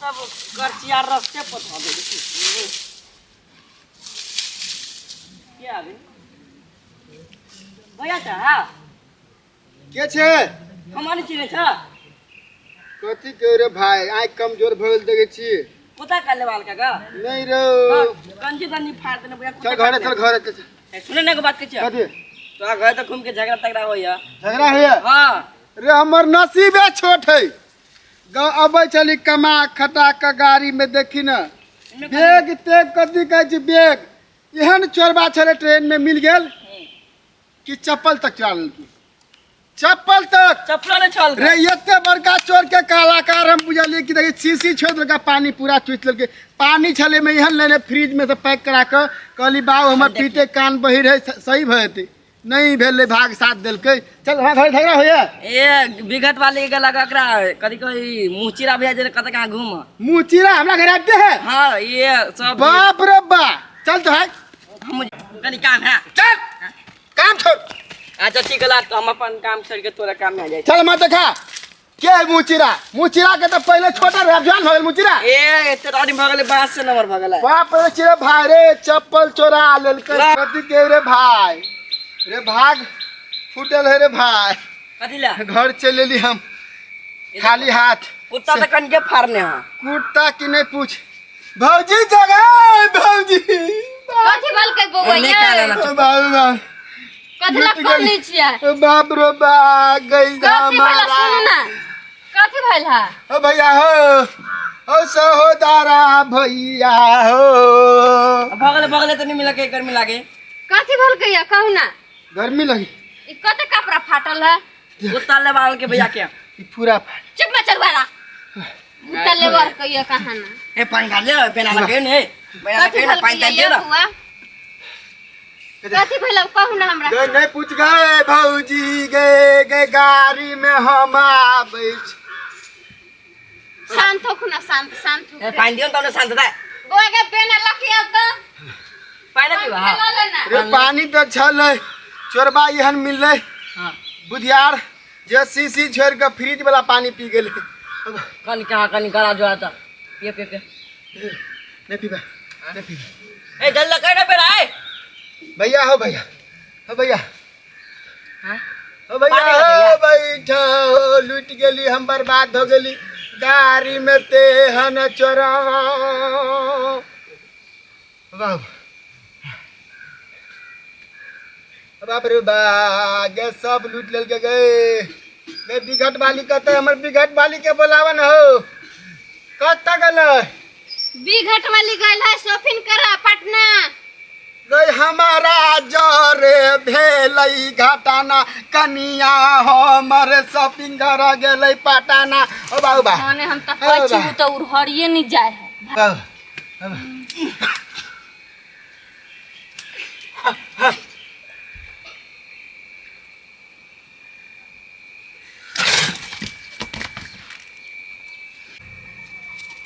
सब करचिया रस्ते पर धऽ दे के आबे भैया छ के छै हमरा नहि चिन्है छ कथी के रे भाई आँखि कमजोर भऽ गेल देखै छी कुत्ता काट लेवाल का गा नहीं रे कंजी तंजी फाड़ देने भैया चल घरे चल घरे चल ए, सुने ना एगो बात के छियै कथी तोरा घर तऽ घूम के झगड़ा तगड़ा होइया झगड़ा होइया हाँ रे हमर नसीबे छोट है अबै छली कमा खटा के गाड़ी में देखी न बैग तेग कथी कहै छै बैग एहन चोरबा छलै ट्रेन में मिल गेल कि चप्पल तक चोरा लेलकै चप्पल तक चप्पलो नहि छल रे एते बड़का चोर के कलाकार हम बुझलियै कि देखी शीशी छोड़ि देलकै पानी पूरा चूसि लेलकै पानी छलै में एहन लेने फ्रिज में से पैक करा कऽ कहली बाबू हमर पीते कान बहिर है सही भऽ जेतै नहि भेलै भाग साथ देलकै चल हमरा घर झगड़ा होइया ए विगत वाले के लगा एकरा कथी कही मुँह चिरा भैया जे कतऽ कहाँ घूम मुँह चिरा हमरा घर आबिते है हाँ ये सब बाप रे बा चल तो है हम कनी काम है चल काम छोड़ अच्छा ठीक है तो हम अपन काम छोड़ के तोरा काम में आ जाए चल मत देखा के है मुँह चिरा मुँह चिरा के तो पहले छोटा रहे अब जवान भऽ गेल मुँह चिरा ए एते आदमी भऽ गेलै बाँस से नंबर भऽ गेलै बाप रे चिरा भाई रे चप्पल चोरा लेलकै कथी के रे भाई रे भाग फूटल है रे भाई कथी ला घर चलि एली हम खाली हाथ कुत्ता तऽ कनके फाड़ने हँ कुत्ता की नहीं पूछ भौजी जगह भौजी कथी भलकै बौआ नहि ये काला ना। बाप बाप कथी ला लुटि कनै गेली। छियै बाप रे बा गई कथी भेल सुनू ना कथी भेल हा ओ भैया हो ओ सहोदारा भैया हो भऽ गेलै भऽ गेलै तऽ नहि मिलके गर्मी लागे कथी भलकै या कहू ना गर्मी लगी ई कते कपड़ा फाटल है कुत्ता लेवाल के भैया के ई पूरा फाट चुप में चलवाला कुत्ता लेवर कहिया कहाँ ना ए पानी डाल दे पेना लगे ने पेना कथी लगे ना पानी भलकै डाल दे या ना बौआ कथी भेल कहू ना हमरा गए नहीं पूछ गए भौजी गए गए गाड़ी में हम आबै छी। शांत होखू ना शांत शांत ए हो पानी दियो न तब शांत दा बौआ के पेना लखी आब तऽ पानी पीबा पानी लऽ ले ना रे पानी तऽ छलै चोरबा एहन मिललै हां बुधियार जे शीशी छोड़ि कऽ फ्रिज वाला पानी पी गेलै कनी कहाँ कनी गला जोड़ा त पिए पिए पिए नहीं पीबा नहीं पीबा ए जल लगे ना पेड़ा ए भैया हो भैया हो भैया हां हो भैया पानी लगे हो बैठो लूट गेली हम बर्बाद हो गेली गाड़ी में तेहन चोरा बाप बाप रे बा गे सब लूट लेलके गे गे बिघट वाली कतऽ हमर बिघट वाली के बोलावन हो कतऽ गेलै बीघट वाली गइल है शॉपिंग करा पटना गई हमारा जरे भेलै घटना कनिया हमर शॉपिंग कर गेलै पटना ओ बाबू बा माने हम तऽ कहै छी उ तऽ उड़हरिए नहीं जाए है बाबू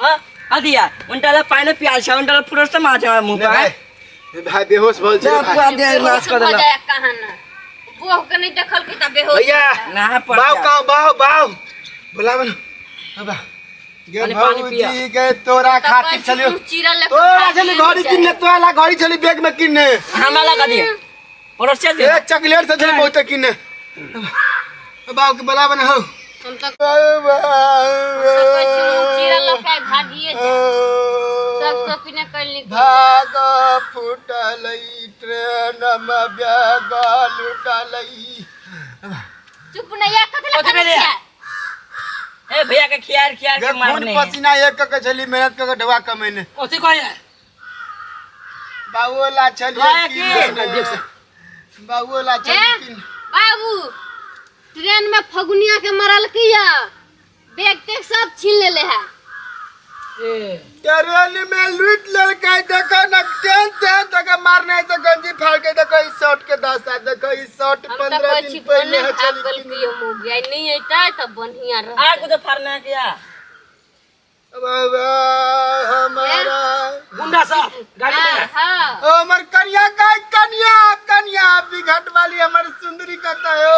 हाँ अदिया उनटा ला पानी पिया छ उनटा ला फुरस त माछ मुंह नहीं पर भाई भाई बेहोश भल छै ना, भाई पूरा देह नाश कर हो देलक। जाए कहाँ ना बोह के नहीं देखल की तऽ बेहोश भैया ना पर बाव का बाव बाव बोलावन बाबा गे पानी पानी पिया। भौजी गे तोरा तऽ खातिर कहै छी छलियो मुँह चिरल ले तोरा छली घड़ी किनने तोरा ला घड़ी छली बैग में किनने हमरा लगा दिया पड़ोसिया दे ए चॉकलेट से छली बहुते किनने बाव के बोलावन हो हम तऽ कहै छी मुँह चिरल लऽ के भागिए जा सब शॉपिंग कैल निकल भाग फूटलै ट्रेन में बैग लुटलै चुप नहीं या कथी ला कथी करै भेलै? छियै ए भैया के खियार खियार गे के खून मारने पसीना एक कऽ छली मेहनत कऽ के ढवा कमेने कथी कहै बाबू ला छली लाया की? बाबू ला ए छली किन बाबू ट्रेन में फगुनिया के मरल किया बैग तेग सब छीन लेले है ट्रेन में लूट लेलकै देखो न ट्रेन ट्रेन तक मारने तो गंजी फाड़ के देखो ई शर्ट के दशा देखो ई शर्ट हम तऽ 15 कहै दिन छी पहले कोने है भाग चली गेल कियो मुगिया नहीं अइतै तऽ बढ़िया आ रहतै कुछ फाड़ना किया बाबा हमारा गुंडा साहब गाड़ी हाँ हाँ ओ हमर कनिया गाय कनिया कनिया बिघट वाली हमर सुंदरी कतऽ हो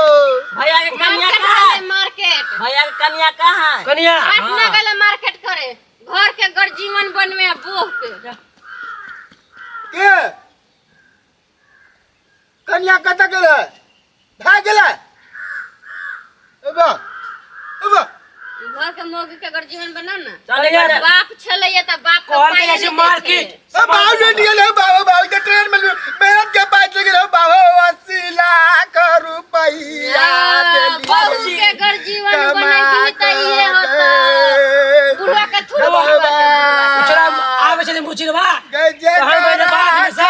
भैया के कन्या मार्केट कहाँ गेलै है मार्केट भैया के कन्या कहाँ है कनिया पटना गेलै मार्केट करे घर के कन्या कतऽ गेलै भए गेलै एबा एबा घर के मौगी के अगर जीवन बनाओ ना चल यार बाप छलैया त बाप के कहल पाइ के जाइ छै नहि दै मार्केट छलै। ए बाबू लेट गेल हो बाबू बाबू के ट्रेन में मेहनत के पाइ चलि गेल हो बाबू 80 लाख रुपैया देली बहू के अगर जीवन बनैबी त इहे होता बुढ़वा के थूर उचरा आबै छलै मुचिरवा तहन बजे बाद में सा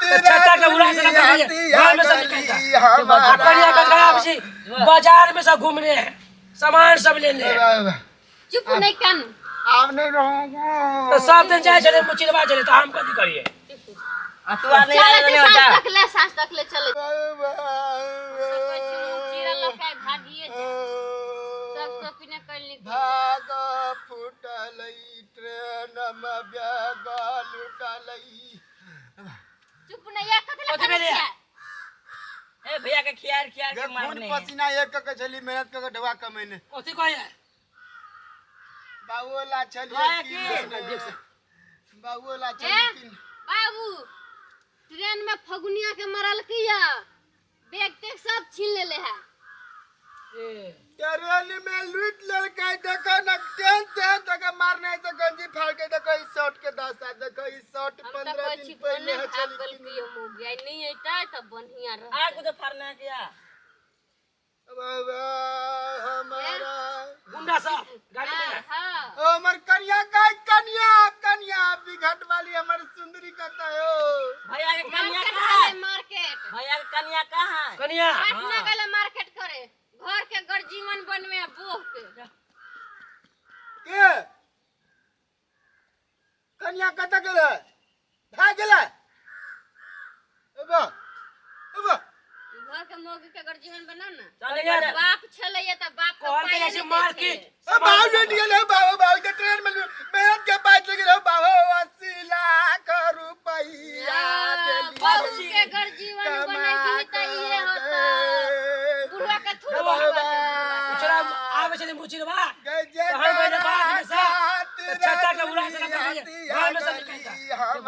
छत्ता के उड़ा से रखा घर में सब निकलता आ कनिया के आबै छै बाजार में सब घूमने है सामान सब लेने चुप नहीं कान आब नहीं रहूंगा तो सब दिन जाइ छलै मुचिरवा छलै तऽ हम कथी करियै आ तू आर नहीं चले आया छै नहीं साँझ होता तक ले साँझ तक ले चले चीरा लऽ भागिए जा सब सोपिने कैल निकल भाग फूटलै ट्रेन में बैग लुटलै चुप नहीं या कथी कथी भेलै? ए भैया के खियार खियार के खून मारने पसीना एक के छली मेहनत के ढवा कमेने कथी कहै बाबूला छली आया की? बाबूला ए छली तीन बाबू ट्रेन में फगुनिया के मरल किया बैग तेग सब छीन लेले है ट्रेन में लूट लेलकै देखो न ट्रेन तेन तक मारने है तो गंजी फाड़ के देखो ई शर्ट के दशा देखो ई शर्ट हम तऽ 15 कहै दिन छी पहले भने है भाग छली गेल कियो मौगी आइ नहीं अइतै तऽ बढ़िया रहतै आ को तो फाड़ना किया बाबा हमारा गुंडा सब गाड़ी में हाँ ओ हमर कन्या का कन्या कन्या बिघट वाली हमर सुंदरी कत हो भैया के कन्या मार्केट कहाँ है गेलै मार्केट भैया के कन्या कहाँ है कनिया पटना गेलै मार्केट करे घर के गरजीवन बनवे आ बोह के के कन्या कत गेलै भए गेलै एबा एबा घर के मौगी के गरजीवन बनाओ ना चल यार बाप छलैया तऽ बाप के कहल के पाइ जाइ छै नहि दै मार्केट छलै। ओ बाबू लेट गेल हो बाबू बाबू के ट्रेन में मेहनत के पाइ चलि गेल हो बाबू 80 लाख रुपैया देली बहू के गरजीवन बनैबी तऽ इहे होता बुढ़वा के थूर बुढ़वा उचरा आबै छलै मुचिरवा तहन बजे बाद में सा छत्ता के उड़ा से रखा घर में सब निकलता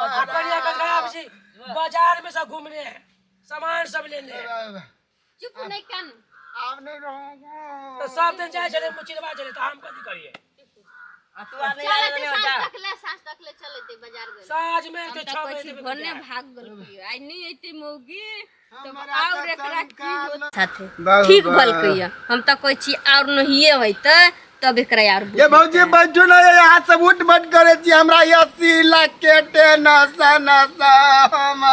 आ कनिया के आबै छै बाजार में सब घूमने है सामान सब लेने चुप नहीं कान आब नहीं रहूंगा तो सब दिन जाइ छलै मुचिरवा छलै तऽ हम कथी करियै आ तू आर नहीं चले आया छै नहीं साँझ होता तक ले साँझ तक ले चलेतै बाजार गेलै साँझ में हम के तऽ 6 कहै बजे छी देबै भने भाग गेल कियो आइ नहि अइतै मौगी तब हमरा आओर तऽ एकरा की संस्कार होत साथे बाबू ठीक बा। भलकैया हम तऽ कहै छी आओर नहिये होइतै तब एकरा आओर ये भौजी बैठू ना ये यहाँ सब उठ बैठ करे छी हमरा ये 80 लाख के टेंशन हम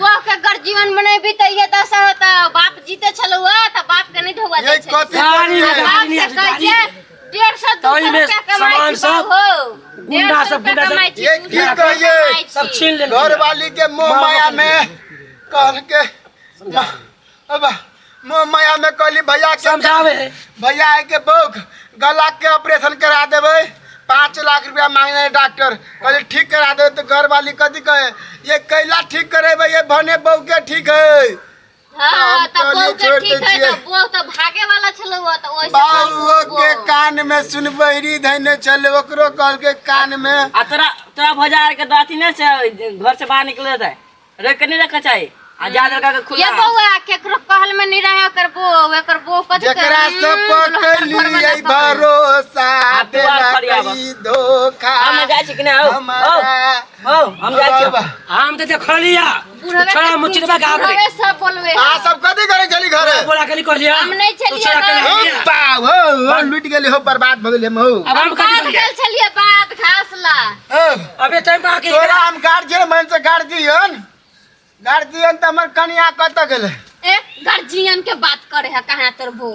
बह के गरजीवन बनेबी तऽ इहे दशा होता बाप जीते छलौ तऽ बाप के नहि ढौआ ये दै छलै कथी गाड़ी में बाप गाड़ी से नहीं कहै गाड़ी छै 150 दू ताहि सौ में रुपया कमाइ सामान छी सब, बाबू गुंडा 150 सब, रुपया गुंडा सब। कमाइ छी ये 200 की रुपया कहिए? कमाइ सब छी। छीन लेलकै घर वाली के मोह माया में कह के अब मोह माया में कहली भैया के समझावे भैया के बौख गला के ऑपरेशन करा देबै 5 लाख रुपया मांगने डॉक्टर कहली ठीक करा देबै तो घर वाली कथी कहे ये कैला ठीक करेबै ये भने बहू के ठीक है हाँ हम तऽ कहली बहू के छोड़ि ठीक दै है छियै। तऽ बहू तऽ भागे वाला छलौ तऽ ओहिसँ बाबुओ के कान में सुनबैरी धैने छलै ओकरो कहलकै कान में आ तोरा तोरा भौजा के तो अथी नहीं से घर से बाहर निकले थे रोक के नहीं रखा चाहिए आ जा लड़का के ये खुला बौआ केकरो कहल में नहीं रहे ओकर बो एकर बो कथी जेकरा से पकड़लियै भरोसा आ तू आर फरियाब। देलकै धोखा हम जाइ छी कि नहि? आउ, हमारा हो हम जाइ छी हम तऽ देखलिया छोड़ा मुचिरवा के आबै बुढ़वे सब बोलवे आ सब कथी करै छली घरे बोला के कहलिया हम नहि तू छलियै छोड़ा के घर। हो लिया। बाप हो हो, लूटि गेली हो बर्बाद भऽ गेली हम हो अब हम कथी बाध करियै गेल छलियै बाध घास ला हो, अबे टाइम पर आके तोरा हम गार्जियन मन से गार्जियन गार्जियन तऽ हमर कनिया कतऽ गेलै ए गार्जियन के बात करे है कहाँ तोर बो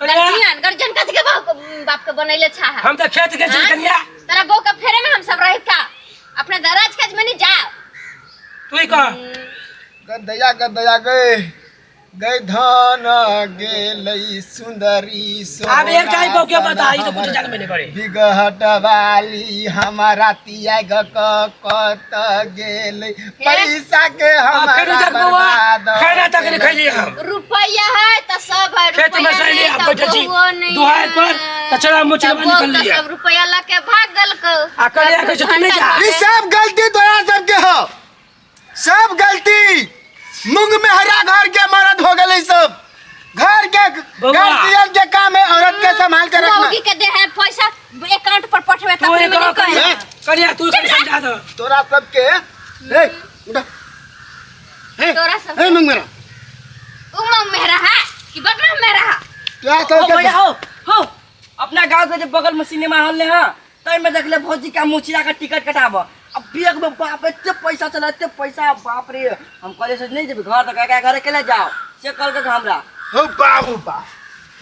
कनिया? गार्जियन गार्जियन कथी के बाप बाप के बनैले छा है हम तऽ खेत गेल छी कनिया तोरा बो के फेरे में हम सब रही का अपने दराज काज में नहीं जा तू ही कह गदया गदया गए गए धन गेलै सुंदरी आब एक टाइम पर के बता ई तो कुछ जानबे नहीं करे बिगहट वाली हमारा तियाग क कत गेलै पैसा के आ फेर हमारा तक बौआ बर्बाद खाना तक नहीं खैली हम रुपया है तो सब है खेत में रुपया सैली नहीं आ तो बैठल छी बहुओ नहीं दुहाय पर है। तऽ छोड़ा मुचिरवा तब निकल तो लिया सब रुपया लके भाग गल को आ कनिया कहै छै तू नहीं जा ई सब गलती तोरा सबके हो मेहरा घर के मर्द हो गेलै सब। घर के बउआ। गार्जियन के काम है औरत के संभाल के रखना। मौगी के दे है पैसा अकाउंट पर पठवे तू तखनी एक में नहीं कहे। कनिया तू कनि समझा दो। तोरा सबके ए उठा ए तोरा सब ए मुंग मेहरा उ मांग मेहरा है कि बदमाश मेहरा है? तोरा हो सबके भैया हो हो अपना गांव के जो बगल में सिनेमा हॉल ने हाँ तय में देखले भौजी का मुचिरा का टिकट कटाब। अब बैग में बाप एते पैसा चला एते पैसा बाप रे। हम कहले से नहीं जेबे घर तो कह घरे केले जाओ से कल के हमरा। हो बा हो बा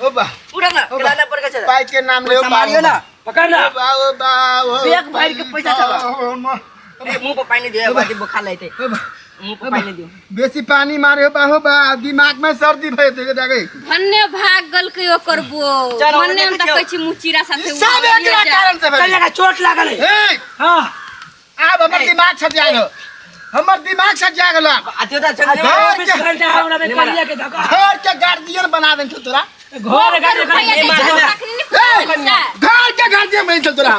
हो बा उठा ना हो बा। केला ना पर के चला पाई के नाम ले संभालियो ना पकड़ ना। बा हो बा हो बैग भर के पैसा चला। ए, मुंह पर पानी दे बाकी बुखार लाइते हो बा। मुंह पर पानी दियो। बेसी पानी मारे हो बा हो बा दिमाग में सर्दी भए देखे देखे। भन्ने भाग गल के ओकर बो चल, भन्ने हम देखै त छियौ। कहै छी मुचिरा साथे सब एकरा कारण से भेलै। कनिया के चोट लागल है। ए हां आब हमर दिमाग सजा गेल, हमर दिमाग सजा गेल। आब आ त्यो त आ चल 24 घंटा हमरा में कनिया के धक्का घर के गार्जियन बना देन छौ तोरा। घर गाड़ी रुपैया दै मार छौ, ना। तखनी ने ए, पैसा। घर के गार्जियन बन छौ तोरा।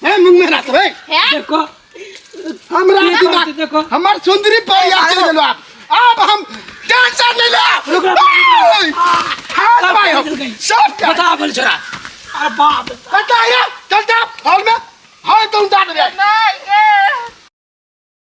हे मुंह में राख ए हे? देखो हमरा देखो, दिमाग देखो। हमर सुंदरी पर याद चल गेलो। आब आब हम